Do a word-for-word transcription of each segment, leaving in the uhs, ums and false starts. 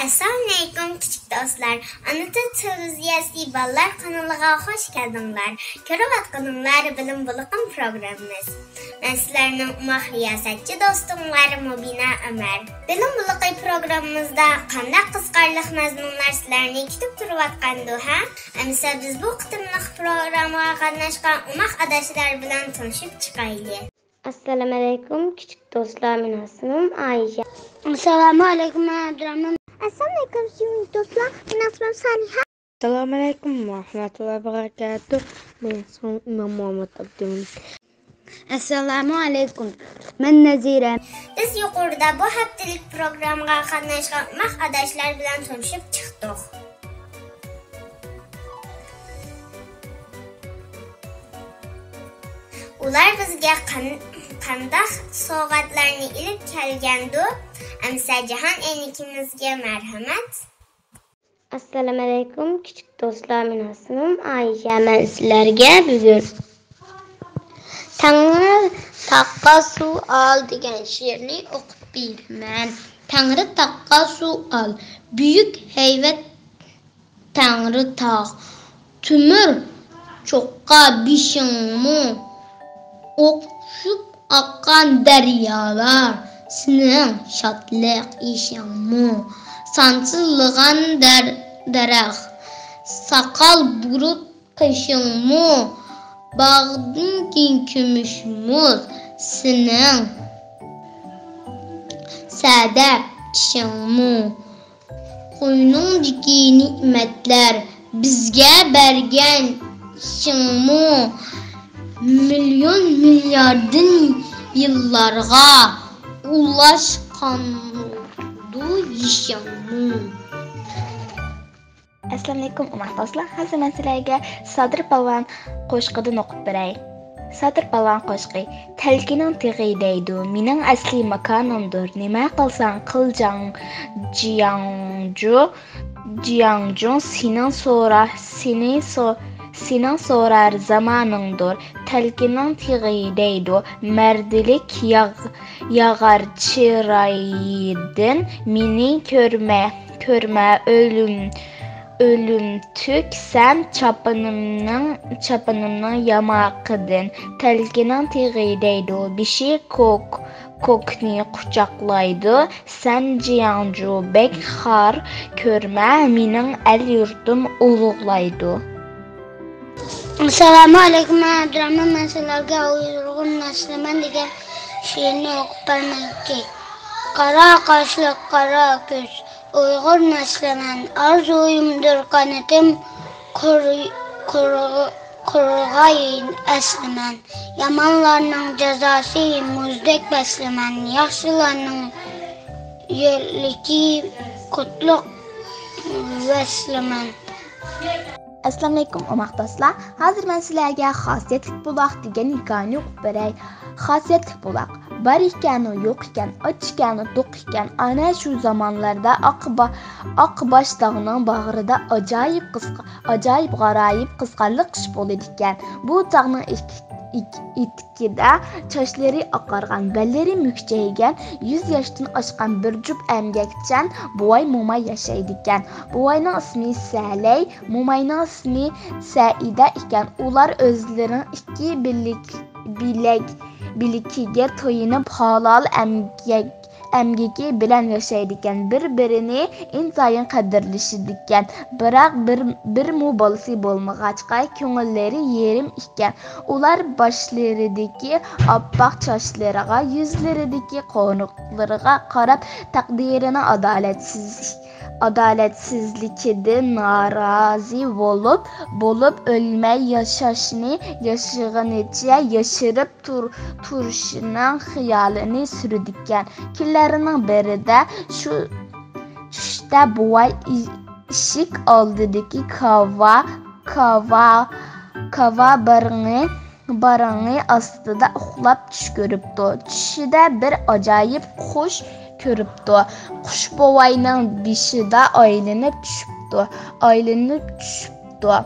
ئەسسالامۇئەلەيكۇم، كىچىك دوستلار. ئانا تىل تېلېۋىزىيەسى بالىلار قانىلىغا خۇش كەلدىڭلار. كۆرۈۋاتقىنىڭلار بىلىم بۇلىقىم پروگراممىمىز. مەن سىلەرنىڭ ئوماق رىياسەتچى دوستۇڭلار مۇبىنە ئۆمەر. بىلىم بۇلىقى پروگراممىمىزدا قانداق قىزىقارلىق مەزمۇنلار سىلەرنى كۈتۈپ تۇرۇۋاتقاندۇ، ھە؟ ئەمىسە بىز بۇ قېتىملىق پروگراممىغا قاتناشقان ئوماق ئاداشلار بىلەن تونۇشۇپ چىقايلى. ئەسسالامۇئەلەيكۇم، كىچىك دوستلار، مېنىڭ ئىسمىم ئايشە. ئەسسالامۇئەلەيكۇم، مەن ئابدۇراخمان. ئەسسالامۇئەلەيكۇم، سۆيۈملۈك دوستلار، مېنىڭ ئىسمىم سالىھە. ئەسسالامۇئەلەيكۇم ۋە رەھمەتۇللاھى ۋە بەرەكاتۇھ. مېنىڭ ئىسمىم ئىمام مۇھەممەد ئابدۇمەلىك. ئەسسالامۇئەلەيكۇم، مەن نەزىرە. بىز يۇقىرىدا بۇ ھەپتىلىك پروگراممىغا قاتناشقان ئوماق ئاداشلار بىلەن تونۇشۇپ چىقتۇق. ئۇلار بىزگە قان-، قانداق سوۋغاتلارنى ئېلىپ كەلگەندۇ؟ ئەمسە جاھان ئەينىكىمىزگە مەرھەمەت. ئەسسالامۇئەلەيكۇم، كىچىك دوستلار، مېنىڭ ئىسمىم ئايشە. مەن سىلەرگە بۈگۈن تەڭرى تاغقا سۇ ئال دېگەن شېئىرنى ئوقۇپ بېرىمەن. تەڭرى تاغقا سۇ ئال، بۈيۈك ھەيۋەت تەڭرى تاغ، تۆمۈر چوققا بېشىڭمۇ، ئوخشىشىپ ئاققان دەريالار سېنىڭ شادلىق يېشىڭمۇ، سانسىزلىغان دەر-، دەرەخ، ساقال بۇرۇت قېشىڭمۇ، باغدىن كېيىن كۈمۈش مۇز سېنىڭ سەدەپ چىشىڭمۇ، قوينۇڭدىكى نېمەتلەر بىزگە بەرگەن ئىشىڭمۇ، مىليون مىلياردىن يىللارغا ئۇلاشقاندۇ يېشىڭمۇ. ئەسسالامۇئەلەيكۇم، ئوماق دوستلار. ھازىر مەن سىلەرگە سادىر پالۋان قوشىقىدىن ئوقۇپ بېرەي. سادىر پالۋان قوشىقى. تەلكىنىڭ تېغى دەيدۇ، مېنىڭ ئەسلىي ماكانىمدۇر. نېمە قىلساڭ قىل جاڭ-، جياڭجۇ، جياڭجۇ، سېنىڭ سورا-، سېنى سو-، سېنىڭ سورار زامانىڭدۇر. تەلكىنىڭ تېغى دەيدۇ، مەردىلىك ياغ-، ياغار چىرايىدىن مېنى كۆرمە، كۆرمە، ئۆلۈم، ئۆلۈمتۈك سەن چاپىنىمنىڭ، چاپىنىمنىڭ ياماقىدىن. تەلكىنىڭ تېغى دەيدۇ، بېشى كوك، كوكنى قۇچاقلايدۇ. سەن جياڭجۇ بەك خار كۆرمە، مېنىڭ ئەل-يۇرتۇم ئۇلۇغلايدۇ. ئەسسالامۇئەلەيكۇم، مەن ئابدۇراخمان. مەن سىلەرگە ئۇيغۇر مەسلىمەن دېگەن شېئىرنى ئوقۇپ بەرمەكچى. قارا قاشلىق، قارا كۆز، ئۇيغۇر مەسلىمەن، ئارزۇيۇمدۇر قانىتىم، قۇر-، قۇرغا-، قۇرغاي ئەسلىمەن. يامانلارنىڭ جازاسى مۇزدەك بەسلىمەن، ياخشىلارنىڭ يۆلىكى قۇتلۇق ۋەسلىمەن. ئەسسالامۇئەلەيكۇم، ئوماق دوستلار. ھازىر مەن سىلەرگە خاسىيەتلىك بۇلاق دېگەن ھېكايىنى ئوقۇپ بېرەي. خاسىيەتلىك بۇلاق. بار ئىكەنۇ، يوق ئىكەن، ئاچ ئىكەنۇ، توق ئىكەن. ئەنە شۇ زامانلاردا ئاق با-، ئاق باش تاغنىڭ باغرىدا ئاجايىپ قىزغا-، ئاجايىپ غارايىپ قىزغىنلىق ئىش بولىدىكەن. بۇ تاغنىڭ ئېك-، ئېك-، ئېتىكىدە چاچلىرى ئاقارغان، بەللىرى مۈكچەيگەن، يۈز ياشتىن ئاشقان بىر جۈپ ئەمگەكچان بوۋاي موماي ياشايدىكەن. بوۋاينىڭ ئىسمى سەلەي، موماينىڭ ئىسمى سەئىدە ئىكەن. ئۇلار ئۆزلىرىنىڭ ئىككى بىلىك-، بىلەك-، بىلىكىگە تايىنىپ ھالال ئەمگەك-، ئەمگىكى بىلەن ياشايدىكەن. بىر-بىرىنى ئىنتايىن قەدىرلىشىدىكەن. بىراق بىر، بىرمۇ بالىسى بولمىغاچقا، كۆڭۈللىرى يېرىم ئىكەن. ئۇلار باشلىرىدىكى ئاپئاق چاچلىرىغا، يۈزلىرىدىكى قورۇقلىرىغا قاراپ، تەقدىرىنىڭ ئادالەتسىز-، ئادالەتسىزلىكىدىن نارازى بولۇپ، بولۇپ ئۆلمەي ياشاشنى ياشىغىنىچە ياشىرىپ تۇر-، تۇرۇشىنىڭ خىيالىنى سۈرىدىكەن. كۈنلەرنىڭ بىرىدە شۇ چۈشتە بوۋاي ئىشىك ئالدىدىكى كاۋا، كاۋا، كاۋا بارىڭى، بارىڭى ئاستىدا ئۇخلاپ چۈش كۆرۈپتۇ. چۈشىدە بىر ئاجايىپ قۇش كۆرۈپتۇ. قۇش بوۋاينىڭ بېشىدا ئايلىنىپ چۈشۈپتۇ. ئايلىنىپ چۈشۈپتۇ.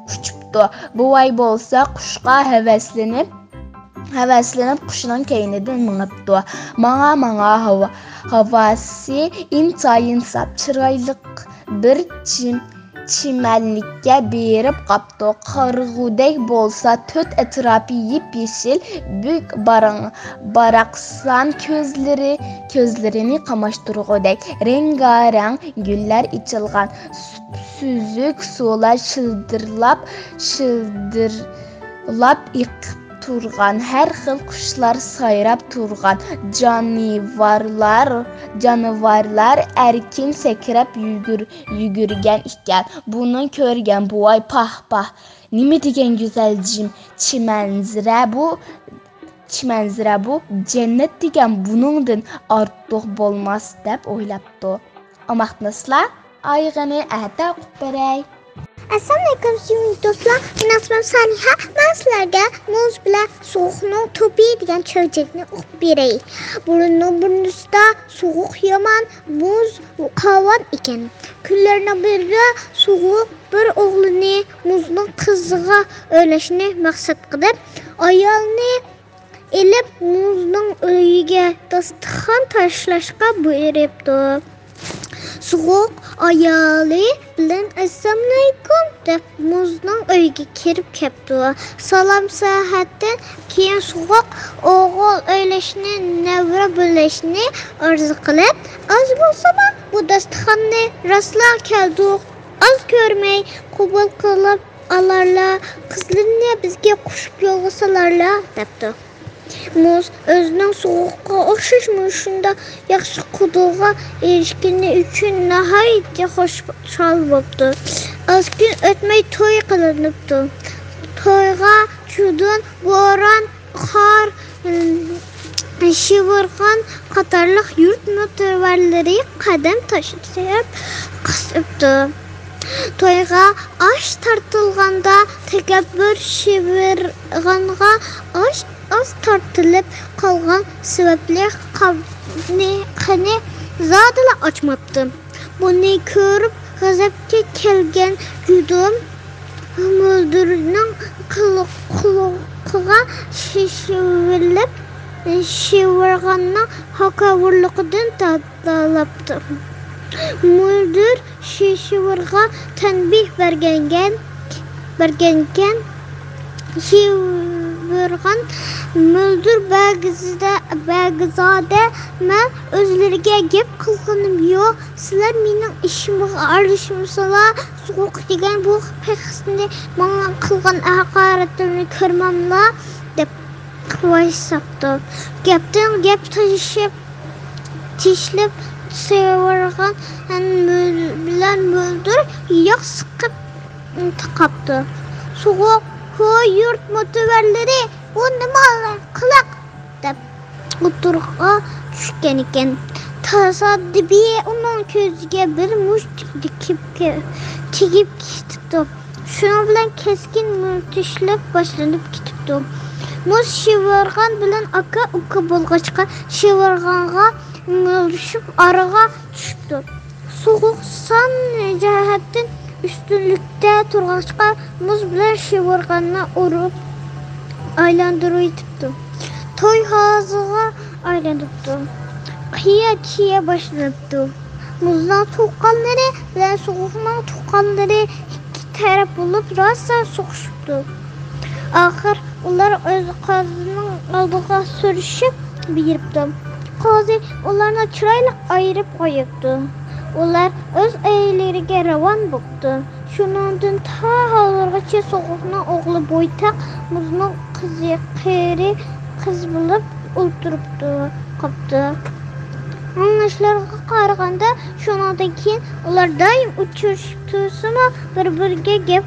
ئۇچۇپتۇ. بوۋاي بولسا قۇشقا ھەۋەسلىنىپ، ھەۋەسلىنىپ قۇشنىڭ كەينىدىن مېڭىپتۇ. ماڭا، ماڭا ھاۋا، ھاۋاسى ئىنتايىن ساپ، چىرايلىق بىر چىم-، چىمەنلىككە بېرىپ قاپتۇ. قارىغۇدەك بولسا تۆت ئەتراپى يېپيېشىل، بۈك باراڭ-، باراقسان كۆزلىرى، كۆزلىرىنى قاماشتۇرغۇدەك رەڭگارەڭ گۈللەر ئېچىلغان، سۈ-، سۈزۈك سۇلار شىلدىرلاپ، شىلدىرلاپ ئېقىپ تۇرغان، ھەر خىل قۇشلار سايراپ تۇرغان، جانىۋارلار، جانىۋارلار ئەركىن سەكرەپ يۈگۈر-، يۈگۈرگەن ئىكەن. بۇنى كۆرگەن بوۋاي، پاھ، پاھ، نېمە دېگەن گۈزەل جىم-، چىمەنزىرە بۇ، چىمەنزىرە بۇ، جەننەت دېگەن بۇنىڭدىن ئارتۇق بولماس دەپ ئويلاپتۇ. ئوماقنىسلار، ئايىغىنى ئەتە ئوقۇپ بېرەي. ئەسسالامۇئەلەيكۇم، سۆيۈملۈك دوستلار. مېنىڭ ئىسمىم سالىھە. مەن سىلەرگە مۇز بىلەن سوغۇقنىڭ توپى دېگەن چۆچەكنى ئوقۇپ بېرەي. بۇرۇننىڭ بۇرۇنىسىدا سوغۇق يامان، مۇز قاۋان ئىكەن. كۈنلەرنىڭ بىرىدە سوغۇق بىر ئوغلىنى مۇزنىڭ قىزىغا ئۆيلەشنى مەقسەت قىلىپ، ئايالنى ئېلىپ، مۇزنىڭ ئۆيىگە داستىخان تاشلاشقا بۇيرۇپتۇ. سوغۇق ئايالى بىلەن «ئەسسالامۇئەلەيكۇم» دەپ، مۇزنىڭ ئۆيىگە كىرىپ كەپتۇ. سالام ساھەتتىن كېيىن سوغۇق ئوغۇل ئۆيلەشنى، نەۋرە بۆلەشنى ئارزۇ قىلىپ، ئاز بولسىمۇ بۇ داستىخاننى راسلا كەلدۇق، ئاز كۆرمەي قوبۇل قىلىپ ئالارلا، قىزلىرىنى بىزگە قوشۇپ يولغا سالارلا، دەپتۇ. مۇز ئۆزىنىڭ سوغۇققا ئوخشاش مۇشۇنداق ياخشى قۇدۇرغا ئېرىشكىنى ئۈچۈن ناھايىتى خۇشال بوپتۇ. ئاز كۈن ئۆتمەي توي قىلىنىپتۇ. تويغا چۇدۇن، بوران، قار، شىۋىرغان قاتارلىق يۇرت مۇتەۋەرلىرى قەدەم تاشلاپ قاتنىشىپتۇ. تويغا ئاش تارتىلغاندا، تەكەببۇر شىۋىرغانغا ئاش ئاز تارتىلىپ قالغان سەۋەبلىك قانى، قېنى زادىلا ئاچماپتۇ. بۇنى كۆرۈپ غەزەپكە كەلگەن گۇدۇم مۆلدۈرنىڭ قىلىقىغا شىشىۋېلىپ، شىۋىرغاننىڭ ھاكاۋۇرلۇقىدىن تازىلاپتۇ. مۆلدۈر شىشىۋىرغا تەنبىھ بەرگەنكەن، بەرگەنكەن. شىۋىرغان مۆلدۈر بەگزىدە، بەگزادە، مەن ئۆزلىرىگە گەپ قىلغىنىم يوق. سىلەر مېنىڭ ئىشىمغا ئارىلىشمىسىلا، سوغۇق دېگەن بۇ پەخسىنى، ماڭا قىلغان ھاقارەتلىرىنى كۆرمەملا، دەپ ۋايساپتۇ. گەپتىن گەپ تېشىپ، تېشىلىپ، شىۋىرغان بىلەن مۆلدۈر ياق سىقىپ قاپتۇ. سوغۇق، ھوي يۇرت مۇتەۋەرلىرى، بۇ نېمە قىلىق؟ دەپ ئوتتۇرىغا چۈشكەنىكەن. تاسادىپىي ئۇنىڭ كۆزىگە بىر مۇشت تېگىپ كېتىپتۇ. شۇنىڭ بىلەن كەسكىن مۆلتۈشلەپ باشلىنىپ كېتىپتۇ. مۇز شىۋىرغان بىلەن ئاكا-ئۇكا بولغاچقا، شىۋىرغانغا مۆلدۈرۈشۈپ ئارىغا چۈشۈپتۇ. سوغۇق سان جەھەتتىن ئۈستۈنلۈكتە تۇرغاچقا، مۇز بىلەن شىۋىرغاننى ئۇرۇپ ئايلاندۇرۇۋېتىپتۇ. توي ھازىغا ئايلىنىپتۇ. قىيا-چىيا باشلىنىپتۇ. مۇزنىڭ تۇغقانلىرى بىلەن سوغۇقنىڭ تۇغقانلىرى ئىككى تەرەپ بولۇپ راسا سوقۇشۇپتۇ. ئاخىر ئۇلار ئۆز قازىنىڭ ئالدىغا سۈرۈشۈپ بېرىپتۇ. قازى ئۇلارنى چىرايلىق ئايرىپ قويۇپتۇ. ئۇلار ئۆز ئۆيلىرىگە راۋان بوپتۇ. شۇنىڭدىن تا ھازىرغىچە سوغۇقنىڭ ئوغلى بويتاق، مۇزنىڭ قىزى قېرى قىز بولۇپ ئولتۇرۇپتۇ، قاپتۇ. ئاڭلاشلارغا قارىغاندا، شۇنىڭدىن كېيىن ئۇلار دائىم ئۇچرىشىپ تۇرسىمۇ، بىر-بىرىگە گەپ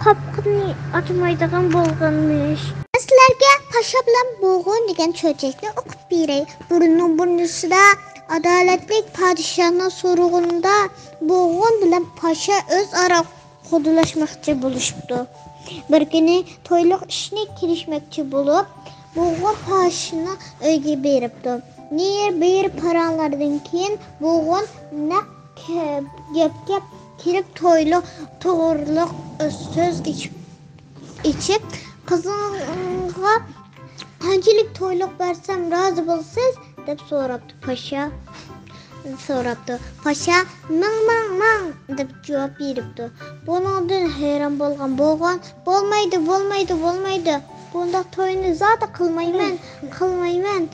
قاپىقىنى ئاچمايدىغان بولغانمىش. مەن سىلەرگە پاشا بىلەن بوغۇن دېگەن چۆچەكنى ئوقۇپ بېرەي. بۇرۇننىڭ بۇرۇنىسىدا ئادالەتلىك پادىشاھنىڭ سورىغىنىدا بوغۇن بىلەن پاشا ئۆزئارا قۇدىلاشماقچى بولۇشۇپتۇ. بىر كۈنى تويلۇق ئىشنى كېلىشمەكچى بولۇپ، بوغۇن پاشىنىڭ ئۆيىگە بېرىپتۇ. نېرى بېرىپ پاراڭلاردىن كېيىن، بوغۇن نەق گەپكە كېلىپ، تويلۇق توغرۇلۇق سۆز ئېچىپ، ئېچىپ، قىزىڭغا «قانچىلىك تويلۇق بەرسەم رازى بولىسىز؟» دەپ سوراپتۇ پاشا. سوراپتۇ. پاشا «مىڭ، مىڭ، مىڭ» دەپ جاۋاب بېرىپتۇ. بۇنىڭدىن ھەيران بولغان بوغۇن «بولمايدۇ، بولمايدۇ، بولمايدۇ. بۇنداق توينى زادى قىلمايمەن، قىلمايمەن»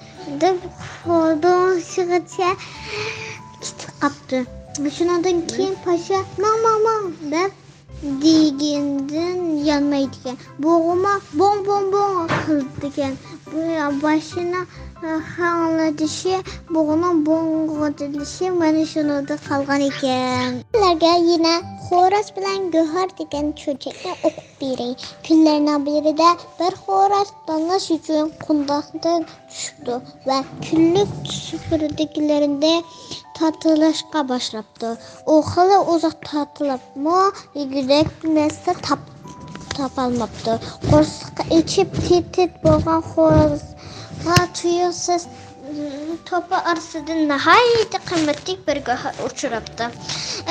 دەپ خورىدىغىچە كېتىپ قاپتۇ. شۇنىڭدىن كېيىن پاشا «مىڭ، مىڭ، مىڭ» دەپ دېگىنىدىن يانمايدىكەن. بوغۇنمۇ «بوڭ، بوڭ، بوڭ» قىلىدىكەن. بۇ باشىنىڭ خاڭلىدىشى، بوغۇننىڭ بوڭغۇدىلىشى مانا شۇنىڭدا قالغان ئىكەن. سىلەرگە يەنە خوراز بىلەن گۆھەر دېگەن چۆچەكنى ئوقۇپ بېرەي. كۈنلەرنىڭ بىرىدە بىر خوراز تاللاش ئۈچۈن قۇمداقتىن چۈشۈپتۇ ۋە كۈنلۈك سۈپۈرىدىكىلىرىنى تاتىلاشقا باشلاپتۇ. ئۇ خېلى ئۇزاق تاتىلاپمۇ، يېگۈدەك نەرسە تاپ-، تاپالماپتۇ. قورسىقى ئېچىپ تىت-تىت بولغان خورازغا تۇيۇقسىز توپا ئارىسىدىن ناھايىتى قىممەتلىك بىر گۆھەر ئۇچراپتۇ.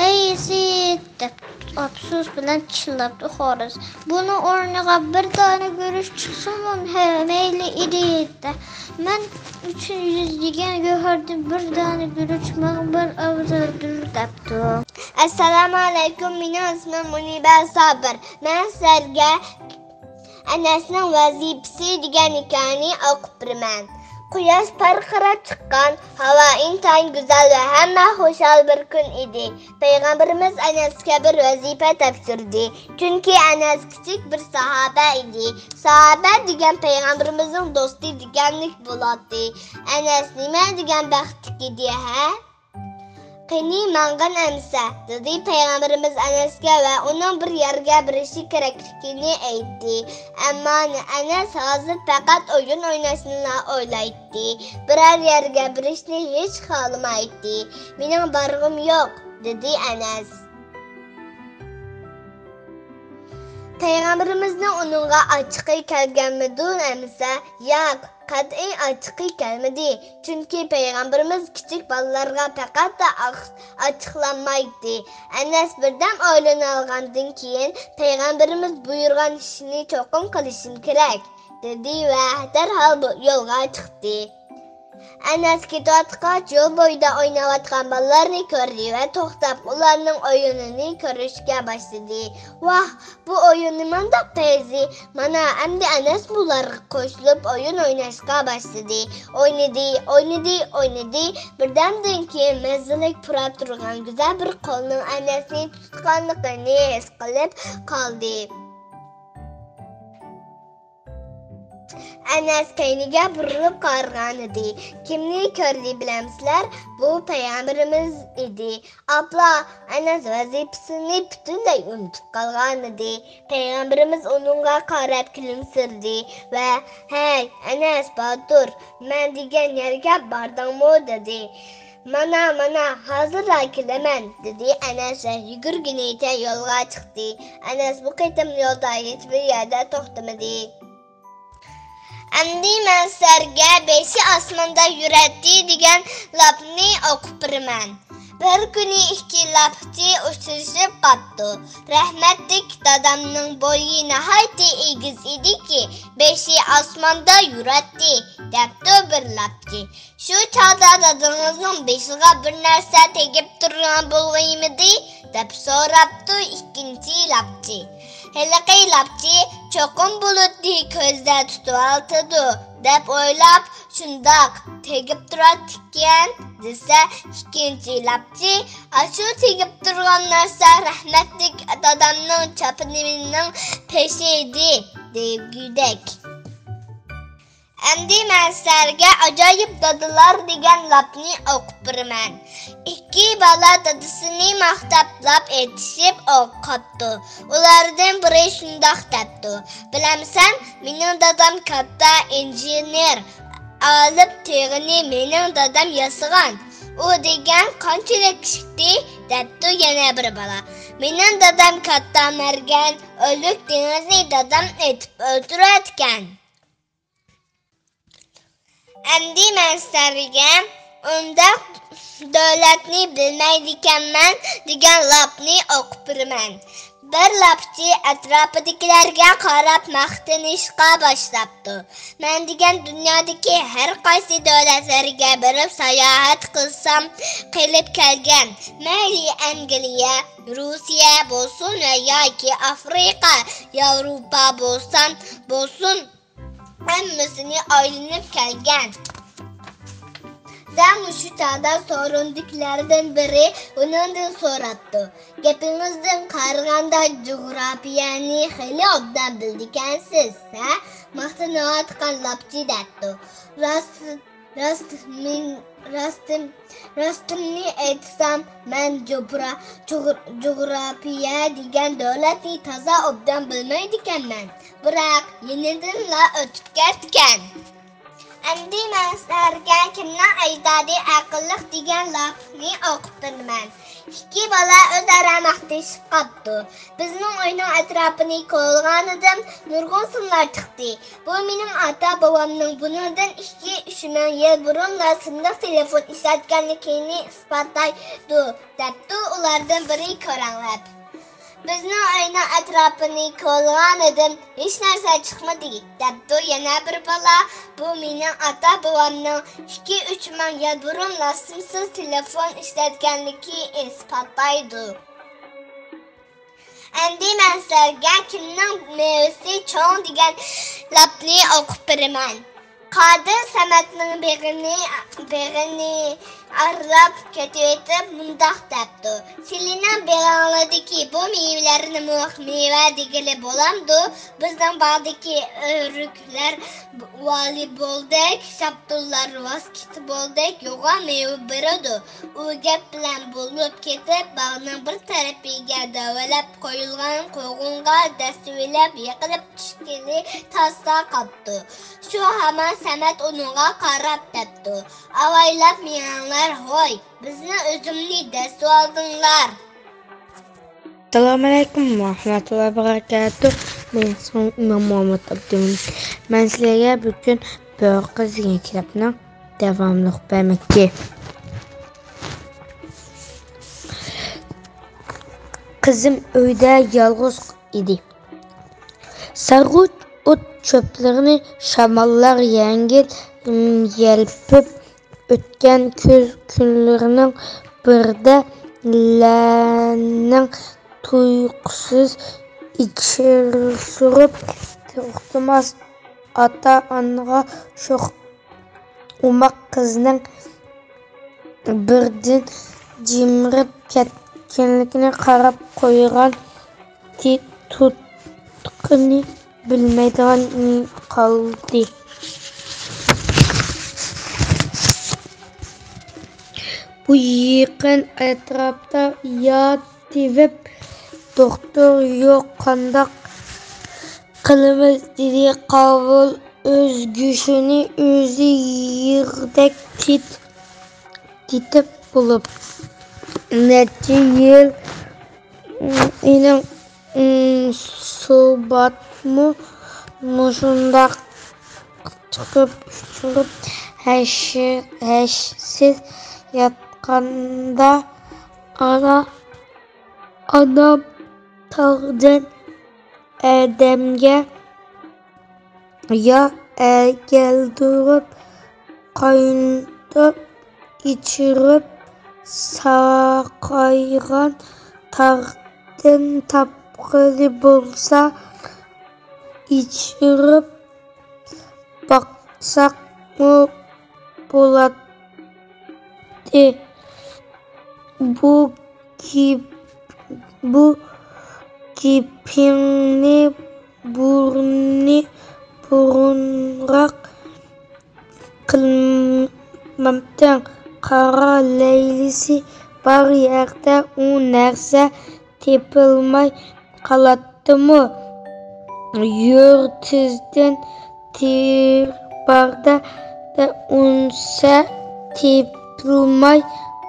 «ئەي سېيىت!» دەپ ئەپسۇس بىلەن چىللاپتۇ خوراز. «بۇنىڭ ئورنىغا بىر دانە گۈرۈچ چىقسىمۇ ھە، مەيلى ئىدى. مەن ئۈچۈن يۈز دېگەن گۆھەردىن بىر دانە گۈرۈچ ماڭا بەك ئەۋزەلدۇر» دەپتۇ. ئەسسالامۇ ئەلەيكۇم، مېنىڭ ئىسمىم مۇنىبە سابىر. مەن سىلەرگە «ئەنەسنىڭ ۋەزىپىسى» دېگەن ھېكايىنى ئوقۇپ بېرىمەن. قۇياش پارقىراپ چىققان، ھاۋا ئىنتايىن گۈزەل ۋە ھەممە خۇشال بىر كۈن ئىدى. پەيغەمبىرىمىز ئەنەسكە بىر ۋەزىپە تاپشۇردى، چۈنكى ئەنەس كىچىك بىر ساھابە ئىدى. ساھابە دېگەن پەيغەمبىرىمىزنىڭ دوستى دېگەنلىك بولاتتى. ئەنەس نېمە دېگەن بەختلىك ئىدى، ھە؟ «قېنى، ماڭغىن ئەمىسە» دېدى پەيغەمبىرىمىز ئەنەسكە ۋە ئۇنىڭ بىر يەرگە بېرىشى كېرەكلىكىنى ئېيتتى. ئەمما ئەنەس ھازىر پەقەت ئويۇن ئويناشنىلا ئويلايتتى. بىرەر يەرگە بېرىشنى ھېچ خالىمايتتى. «مېنىڭ بارغۇم يوق» دېدى ئەنەس. پەيغەمبىرىمىزنىڭ ئۇنىڭغا ئاچچىقى كەلگەنمىدۇ ئەمىسە؟ ياق، قەتئىي ئاچچىقى كەلمىدى. چۈنكى پەيغەمبىرىمىز كىچىك بالىلارغا پەقەتلا ئاق-، ئاچچىقلانمايتتى. ئەنەس بىردەم ئويلىنىۋالغاندىن كېيىن، «پەيغەمبىرىمىز بۇيرۇغان ئىشنى چوقۇم قىلىشىم كېرەك» دېدى ۋە دەرھال بۇ يولغا چىقتى. ئەنەس كېتىۋاتقاچ، يول بويىدا ئويناۋاتقان بالىلارنى كۆردى ۋە توختاپ، ئۇلارنىڭ ئويۇنىنى كۆرۈشكە باشلىدى. «ۋاھ، بۇ ئويۇن نېمانداق پەيزى!» مانا، ئەمدى ئەنەس بۇلارغا قوشۇلۇپ ئويۇن ئويناشقا باشلىدى. ئوينىدى، ئوينىدى، ئوينىدى. بىردەمدىن كېيىن مەززىلىك پۇراپ تۇرغان گۈزەل بىر قولنىڭ ئەنەسنى تۇتقانلىقىنى ھېس قىلىپ قالدى. ئەنەس كەينىگە بۇرۇلۇپ قارىغانىدى. كىمنى كۆردى بىلەمسىلەر؟ بۇ پەيغەمبىرىمىز ئىدى. ئاپلا، ئەنەس ۋەزىپىسىنى پۈتۈنلەي ئۇنتۇپ قالغانىدى. پەيغەمبىرىمىز ئۇنىڭغا قاراپ كۈلۈمسىرىدى ۋە «ھەي، ئەنەس باتۇر، مەن دېگەن يەرگە باردىڭمۇ؟» دېدى. «مانا، مانا، ھازىرلا كېلىمەن» دېدى ئەنەس ۋە يۈگۈرگىنىچە يولغا چىقتى. ئەنەس بۇ قېتىم يولدا ھېچبىر يەردە توختىمىدى. ئەمدى مەن سىلەرگە «بېشى ئاسماندا يۈرەتتى» دېگەن لاپنى ئوقۇپ بېرىمەن. بىر كۈنى ئىككى لاپچى ئۇچرىشىپ قاپتۇ. «رەھمەتلىك دادامنىڭ بويى ناھايىتى ئېگىز ئىدىكى، بېشى ئاسماندا يۈرەتتى» دەپتۇ بىر لاپچى. «شۇ چاغدا دادىڭىزنىڭ بېشىغا بىر نەرسە تېگىپ تۇرغان بولغىيمىدى؟» دەپ سوراپتۇ ئىككىنچى لاپچى. ھېلىقى لاپچى «چوقۇم بۇلۇتنى كۆزدە تۇتۇۋالىدۇ» دەپ ئويلاپ، «شۇنداق، تېگىپ تۇراتتىكەن» دېسە، ئىككىنچى لاپچى «ئاشۇ تېگىپ تۇرغان نەرسە رەھمەتلىك دادامنىڭ چاپىنىنىڭ پېشى ئىدى» دېگۈدەك. ئەمدى مەن سىلەرگە «ئاجايىپ دادىلار» دېگەن لاپنى ئوقۇپ بېرىمەن. ئىككى بالا دادىسىنى ماختاپ لاپ ئېتىشىپ ئوقۇپتۇ. ئۇلاردىن بىرى شۇنداق دەپتۇ: «بىلەمسەن، مېنىڭ دادام كاتتا ئىنژېنېر، ئالىپ تېغىنى مېنىڭ دادام ياسىغان. ئۇ دېگەن قانچىلىك كىچىكتى؟» دەپتۇ يەنە بىر بالا. «مېنىڭ دادام كاتتا مەرگەن، ئۆلۈك دېڭىزنى دادام ئېتىپ ئۆلتۈرەتكەن.» ئەمدى مەن سىلەرگە «ئۇنداق دۆلەتنى بىلمەيدىكەنمەن» دېگەن لاپنى ئوقۇپ بېرىمەن. بىر لاپچى ئەتراپىدىكىلەرگە قاراپ ماختىنىشقا باشلاپتۇ. مەن دېگەن دۇنيادىكى ھەر قايسى دۆلەتلەرگە بېرىپ ساياھەت قىلسام، قىلىپ كەلگەن، مەيلى ئەنگلىيە، روسىيە بولسۇن ۋە ياكى ئافرىقا، ياۋروپا بولسام بولسۇن، ھەممىسىنى ئايلىنىپ كەلگەن. دەل مۇشۇ چاغدا سورۇندىكىلەردىن بىرى ئۇنىڭدىن سوراپتۇ: «گېپىڭىزدىن قارىغاندا، جۇغراپىيەنى خېلى ئوبدان بىلىدىكەنسىز، ھە؟» ماختىنىۋاتقان لاپچى دەپتۇ. «راست، راست، مېن، راستىم، راستىمنى ئېيتسام، مەن جۇبرا-، جۇغ-، جۇغراپىيە دېگەن دۆلەتنى تازا ئوبدان بىلمەيدىكەنمەن. بىراق، يېنىدىنلا ئۆتۈپ كەتكەن.» ئەمدى مەن سىلەرگە «كىمنىڭ ئەجدادى ئەقىللىق» دېگەن لاپنى ئوقۇپ بېرىمەن. ئىككى بالا ئۆزئارا ماختىشىپ قاپتۇ. «بىزنىڭ ئۆينىڭ ئەتراپىنى كولىغانىدىم، نۇرغۇن سىملار چىقتى. بۇ مېنىڭ ئاتا-بوۋامنىڭ بۇنىڭدىن ئىككى-ئۈچ مىڭ يىل بۇرۇنلا سىملىق تېلېفون ئىشلەتكەنلىكىنى ئىسپاتلايدۇ» دەپتۇ ئۇلاردىن بىرى كۆرەڭلەپ. «بىزنىڭ ئۆينىڭ ئەتراپىنى كولىغانىدىم، ھېچ نەرسە چىقمىدى» دەپتۇ يەنە بىر بالا. «بۇ مېنىڭ ئاتا-بوۋامنىڭ ئىككى-ئۈچ مىڭ يىل بۇرۇنلا سىمسىز تېلېفون ئىشلەتكەنلىكى ئىسپاتلايدۇ.» ئەمدى مەن سىلەرگە «كىمنىڭ مېۋىسى چوڭ» دېگەن لاپنى ئوقۇپ بېرىمەن. قادىر سەمەتنىڭ بېغىنى، بېغىنى ئارىلاپ كېتىۋېتىپ مۇنداق دەپتۇ: «سىلىنىڭ بېغىڭلاردىكى بۇ مېۋىلەرنىمۇ مېۋە دېگىلى بولامدۇ؟ بىزنىڭ باغدىكى ئۆرۈكلەر ۋالىبولدەك، شاپتۇللار ۋاسكېتبولدەك يوغان مېۋە بېرىدۇ.» ئۇ گەپ بىلەن بولۇپ كېتىپ، باغنىڭ بىر تەرىپىگە دۆۋىلەپ قويۇلغان قوغۇنغا دەسسىۋېلىپ، يىقىلىپ چۈشكىلى تاسلا قاپتۇ. شۇ ھامان سەمەت ئۇنىڭغا قاراپ دەپتۇ: «ئاۋايلاپ مېڭىڭلار ھوي، بىزنى ئۈزۈمنى دەسسىۋالدىڭلار.» ئەسسالامۇئەلەيكۇم ۋە رەھمەتۇللاھى ۋە بەرىكاتۇھ. مېنىڭ ئىسمىم ئىمام مۇھەممەد ئابدۇمىنىم. مەن سىلەرگە بۈگۈن بۆرە قىز دېگەن كىتابنىڭ داۋاملىق بەرمەكچى. قىزىم ئۆيدە يالغۇز ئىدى. سارغۇچ ئوت-چۆپلىرىنى شاماللار يەڭگىل، م، يەلپۈپ ئۆتكەن كۈز كۈنلىرىنىڭ بىرىدە لەنىڭ تۇيۇقسىز ئىچىرسۇرۇپ توختىماس ئاتا-ئانىغا شوخ ئوماق قىزنىڭ بىردىن جىمىرىپ كەتكەنلىكىنى قاراپ قويغان تۇتقىنى بىلمەيدىغان قالدى. بۇ يېقىن ئەتراپتا يا تېۋىپ، دوختۇر يوق، قانداق قىلىمىز؟ دېدى قاۋۇل ئۆز گۆشىنى ئۆزى يېگۈدەك تىت-، تېتىپ بولۇپ. نەچچە يىل، ئېنىڭ، سۇباتمۇ مۇشۇنداق چىقىپ، چىقىپ، ھەش-، ھەشسىز ياتقاندا، ئانا، ئانام تاغدىن ئادەمگە يا ئەكەلدۈرۈپ، قاينىتىپ ئىچۈرۈپ، ساقايغان تاغدىن تاپقىلى بولسا، ئىچۈرۈپ باقساقمۇ بولاتتى. بۇ گېپ-، بۇ گېپىڭنى بۇرنى بۇرۇنراق قىلمامتىڭ؟ قارا لەيلىسى بار يەردە ئۇ نەرسە تېپىلماي قالاتتىمۇ؟ يۇرتىزدىن تېرىپ باردا ئۇنسە تېپىلماي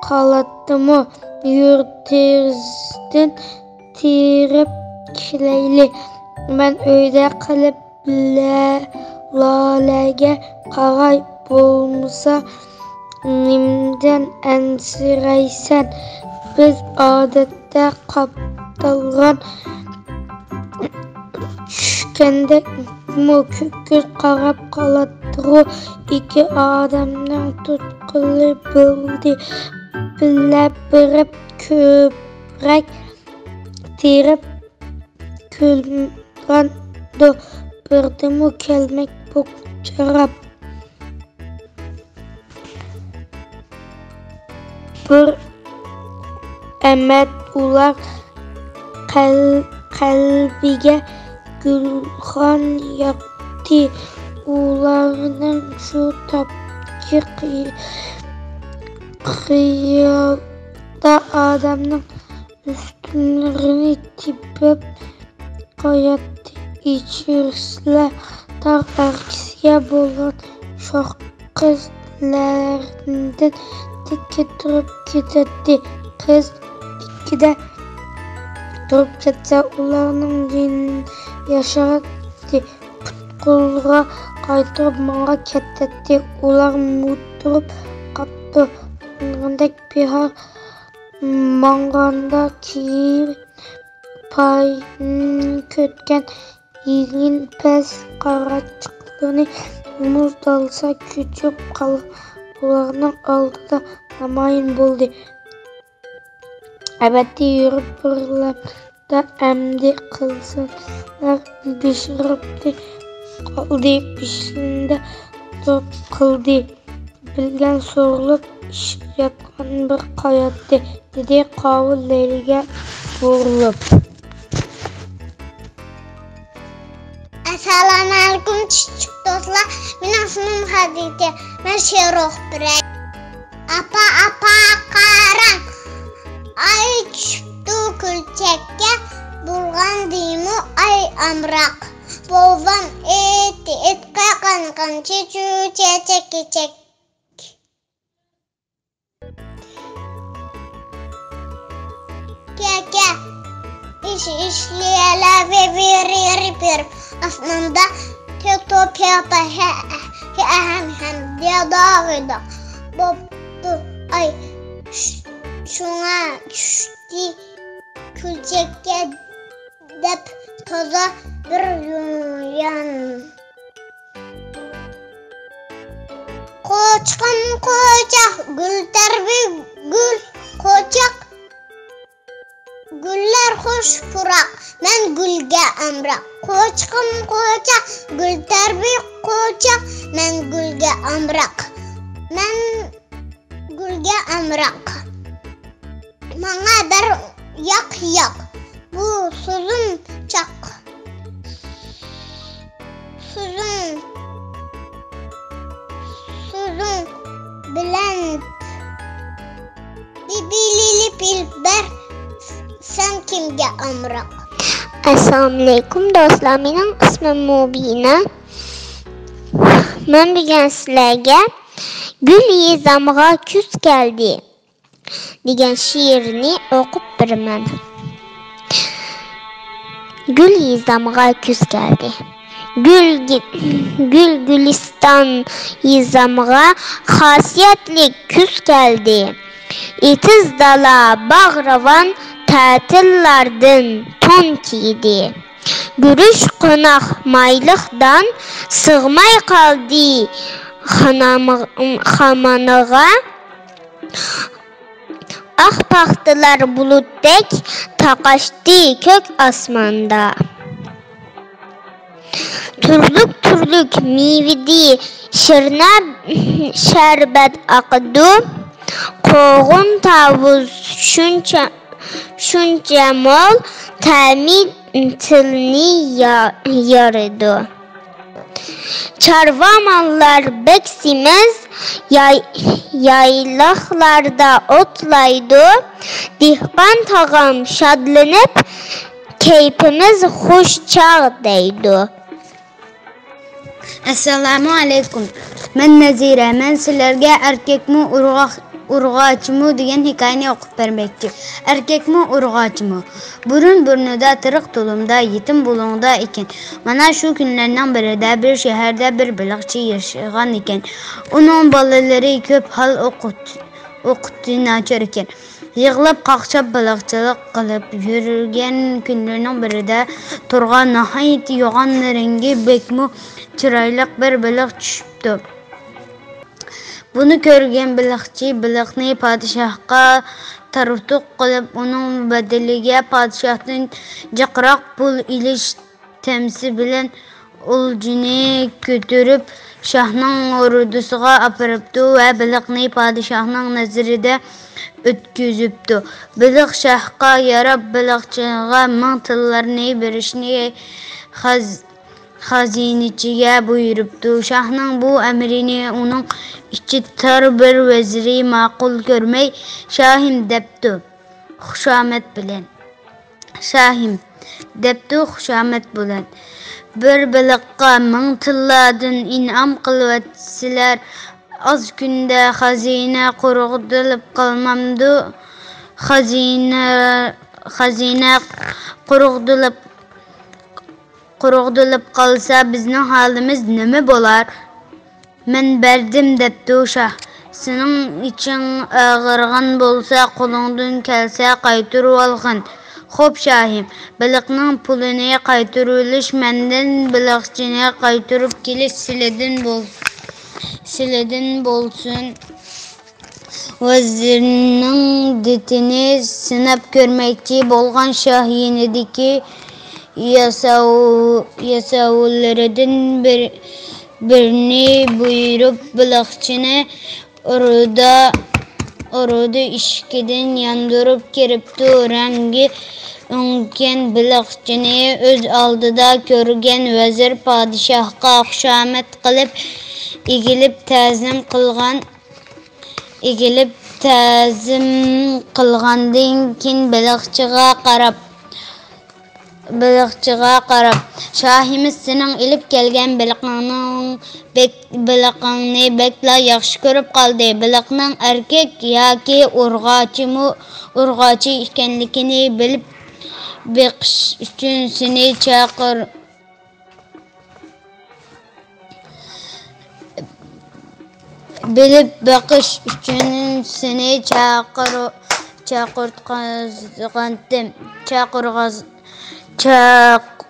قالاتتىمۇ؟ يۇرتىزدىن تېرىپ كېلەيلى. مەن ئۆيدە قېلىپ، لە-، لالەگە قاراي، بولمىسا نېمىدىن ئەنسىرەيسەن؟ بىز ئادەتتە قاپتالغان كەتكەندەكمۇ كۆكۈر قاراپ قالاتتىغۇ. ئىككى ئادەمنىڭ تۇتقىلى بولدى. بىللە بېرىپ كۆپرەك تېرىپ كۆلمىغاندۇ، بىردىمۇ كەلمەك بوكچىراپ. بىر ئەمەت ئۇلار قەل-، قەلبىگە گۈلخان ياقتى. ئۇلارنىڭ شۇ تاپتىكى قىي-، قىيالدا ئادەمنىڭ ئۈستۈنلىرىنى تېپىپ قوياتتى. ئىچىسىدە تاغ ئەگىسىگە بولغان شوخ قىز لەردىن تىككە تۇرۇپ كېتەتتى. قىز تىككىدە تۇرۇپ كەتسە، ئۇلارنىڭ جېنى ياشايتتى. پۇت-قولىغا قايتۇرۇپ ماڭا كەتەتتى. ئۇلار مۇتتۇرۇپ قاپتۇ. ماڭغاندەك بىھار ماڭغاندا كېيىن پايىنى كۆتكەن يېلىن پەس قاراچىقلىرىنى مۇز دالىسىغا كۆچۈپ قالغان ئۇلارنىڭ ئالدىدا نامايان بولدى. ئەۋەتتى يۈرۈپ بىرلەردە ئەمدى قىلسىلەر بېشىرىپتى قالدى، بېشىندا توپ قىلدى. بىلگەن سورۇلۇپ ئىشلەتكەن بىر قاياتتى، دېدى قاۋۇل لەيلىگە بۇرۇلۇپ. ئەسسالامۇئەلەيكۇم، چۈچۈك دوستلار. مېنىڭ ئىسمىم خەدىچە. مەن شېئىر ئوقۇپ بېرەي. ئاپا، ئاپا، قاراڭ، ئاي چۈشۈپتۇ كۆلچەككە، بولغاندىمۇ ئاي ئامراق. بوۋام ئېيتتى، ئېيتقا قانغان چېچۇ چېچەك چېچەك. كەكە، ئىش ئىشلىيەلە، ۋىر ۋىر ۋىر. ئاسماندا تۆت توپ ياپا، ھە، ھە، ھەم، ھەم، دىيادا ۋىدا. بوپتۇ ئاي، ش-، شۇڭا چۈشتى كۆلچەككە دەپ تازا بىر يۇيان. قوچىقىم قوچاق، گۈل تەربى گۈل قوچاق. گۈللەر خۇش پۇراق، مەن گۈلگە ئامراق. قوچىقىم قوچاق، گۈل تەربى قوچاق، مەن گۈلگە ئامراق. مەن گۈلگە ئامراق. ماڭا بەر ياق، ياق، بۇ سۇزۇم چاق. سۇزۇم، سۇزۇم بىلەن بىبىلىلىپ ئېلىپ بەر، سەن كىمگە ئامراق؟ ئەسسالامۇئەلەيكۇم دوستلار، مېنىڭ ئىسمىم مۇبىنە. مەن بۈگۈن سىلەرگە گۈل يېزامغا كۈز كەلدى دېگەن شېئىرنى ئوقۇپ بېرىمەن. گۈل يېزامغا كۈز كەلدى. گۈل، گۈل گۈلىستان يېزامغا خاسىيەتلىك كۈز كەلدى. ئېتىز دالا باغرىۋان تەتىللاردىن تون كىيدى. گۈرۈچ قوناق مايلىقدان سىغماي قالدى خانام-، خامانىغا. ئاق پاختىلار بۇلۇتتەك تاقاشتى كۆك ئاسماندا. تۈرلۈك-تۈرلۈك مېۋىدە شىرنە شەربەت ئاقىدۇ. قوغۇن تاۋۇز شۇنچە، شۇنچە مول، تەمى تىلنى يا-، يارىدۇ. چارۋا ماللار بەك سېمىز، ياي-، يايلاقلاردا ئوتلايدۇ. دېھقان تاغام شادلىنىپ، كەيپىمىز خۇش چاغ دەيدۇ. ئەسسالامۇ ئەلەيكۇم. مەن نەزىرە. مەن سىلەرگە ئەركەكمۇ ئۇرغاق-، ئۇرغاچمۇ دېگەن ھېكايىنى ئوقۇپ بەرمەكچى. ئەركەكمۇ ئۇرغاچمۇ؟ بۇرۇن بۇرنىدا، تېرىق تولۇمدا، يېتىم بۇلۇڭدا ئىكەن. مانا شۇ كۈنلەرنىڭ بىرىدە بىر شەھەردە بىر بېلىقچى ياشىغان ئىكەن. ئۇنىڭ بالىلىرى كۆپ، ھال ئوقۇت-، ئوقۇتى ناچار ئىكەن. يىغلاپ-قاقشاپ بېلىقچىلىق قىلىپ يۈرگەن كۈنلىرىنىڭ بىرىدە تورغا ناھايىتى يوغان، رەڭگى بەكمۇ چىرايلىق بىر بېلىق چۈشۈپتۇ. بۇنى كۆرگەن بېلىقچى بېلىقنى پادىشاھقا تارتۇق قىلىپ، ئۇنىڭ بەدىلىگە پادىشاھتىن جىقراق پۇل ئېلىش تەمسە بىلەن ئولجىنى كۆتۈرۈپ، شاھنىڭ ئوردىسىغا ئاپىرىپتۇ ۋە بېلىقنى پادىشاھنىڭ نەزىرىدە ئۆتكۈزۈپتۇ. بېلىق شاھقا ياراپ، بېلىقچىغا مىڭ تىللارنى بېرىشنى خەز-، خەزىنىچىگە بۇيرۇپتۇ. شاھنىڭ بۇ ئەمرىنى ئۇنىڭ ئىچى تار بىر ۋەزىرى ماقۇل كۆرمەي، «شاھىم» دەپتۇ، خۇشامەت بىلەن. «شاھىم» دەپتۇ خۇشامەت بىلەن. «بىر بېلىققا مىڭ تىللادىن ئىنئام قىلىۋەتسىلەر، ئاز كۈندە خەزىنە قۇرۇقدىلىپ قالمامدۇ؟ خەزىنە، خەزىنە قۇرۇقدىلىپ، قۇرۇقدىلىپ قالسا، بىزنىڭ ھالىمىز نېمە بولار؟» «مەن بەردىم» دەپتۇ شاھ. «سېنىڭ ئىچىڭ ئاغرىغان بولسا، قولۇڭدىن كەلسە قايتۇرۇۋالغىن.» «خوپ، شاھىم، بېلىقنىڭ پۇلىنى قايتۇرۇۋېلىش مەندىن، بېلىقچىنى قايتۇرۇپ كېلىش سىلىدىن بول-، سىلىدىن بولسۇن.» ۋەزىرنىڭ دىتىنى سىناپ كۆرمەكچى بولغان شاھ يېنىدىكى ياساۋ-، ياساۋۇللىرىدىن بىر، بىرنى بۇيرۇپ، بېلىقچىنى ئوردا، ئوردا ئىشىكىدىن ياندۇرۇپ كىرىپتۇ. رەڭگى ئۆڭگەن بېلىقچىنى ئۆز ئالدىدا كۆرگەن ۋەزىر پادىشاھقا خۇشامەت قىلىپ، ئېگىلىپ تەزىم قىلغان، ئېگىلىپ تەزىم قىلغاندىن كېيىن بېلىقچىغا قاراپ، بېلىقچىغا قاراپ، «شاھىمىز سېنىڭ ئېلىپ كەلگەن بېلىقىڭنىڭ بەك-، بېلىقىڭنى بەكلا ياخشى كۆرۈپ قالدى. بېلىقنىڭ ئەركەك ياكى ئۇرغاچىمۇ، ئۇرغاچى ئىكەنلىكىنى بىلىپ بېقىش ئۈچۈن سېنى چاقىر-، بىلىپ بېقىش ئۈچۈن سېنى چاقىر-، چاقىرتقۇزغانتىم. چاقىرغاز-، چاق-،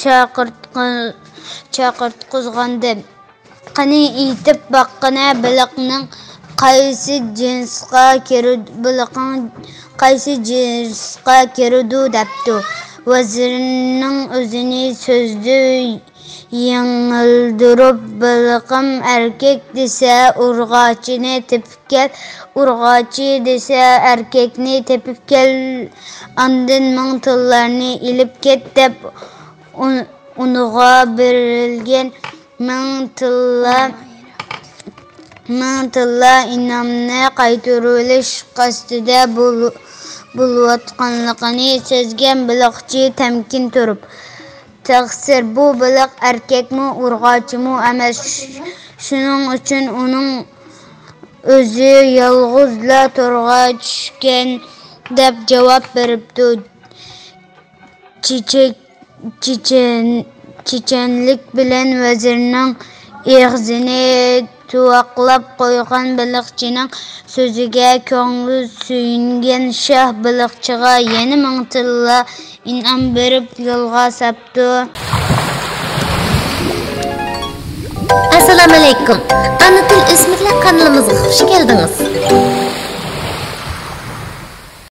چاقىرتقۇ-، چاقىرتقۇزغانتىم. قېنى، ئېيتىپ باققىنە، بېلىقنىڭ قايسى جىنسقا كىرىدۇ، بېلىقىڭ قايسى جىنسقا كىرىدۇ؟» دەپتۇ. ۋەزىرنىڭ ئۆزىنى سۆزدە يېڭىلدۇرۇپ، «بېلىقىم ئەركەك دېسە، ئۇرغاچىنى تېپىپ كەل، ئۇرغاچى دېسە، ئەركەكنى تېپىپ كەل، ئاندىن مىڭ تىللارنى ئېلىپ كەت» دەپ، ئۇن-، ئۇنىغا بېرىلگەن مىڭ تىللا، مىڭ تىللا ئىنئامنى قايتۇرۇۋېلىش قەستىدە بول-، بولۇۋاتقانلىقىنى سەزگەن بېلىقچى تەمكىن تۇرۇپ، «تەقسىر، بۇ بېلىق ئەركەكمۇ، ئۇرغاچىمۇ ئەمەس. شۇنىڭ ئۈچۈن ئۇنىڭ ئۆزى يالغۇزلا تورغا چۈشكەن» دەپ جاۋاب بېرىپتۇ. چېچەك، چېچەن-، چېچەنلىك بىلەن ۋەزىرنىڭ ئېغىزىنى تۇۋاقلاپ قويغان بېلىقچىنىڭ سۆزىگە كۆڭلى سۆيۈنگەن شاھ بېلىقچىغا يەنە مىڭ تىللا ئىنئام بېرىپ يولغا ساپتۇ. ئەسسالامۇئەلەيكۇم. ئانا تىل ئۆسمۈرلەر قانىلىمىزغا خۇش كەلدىڭىز.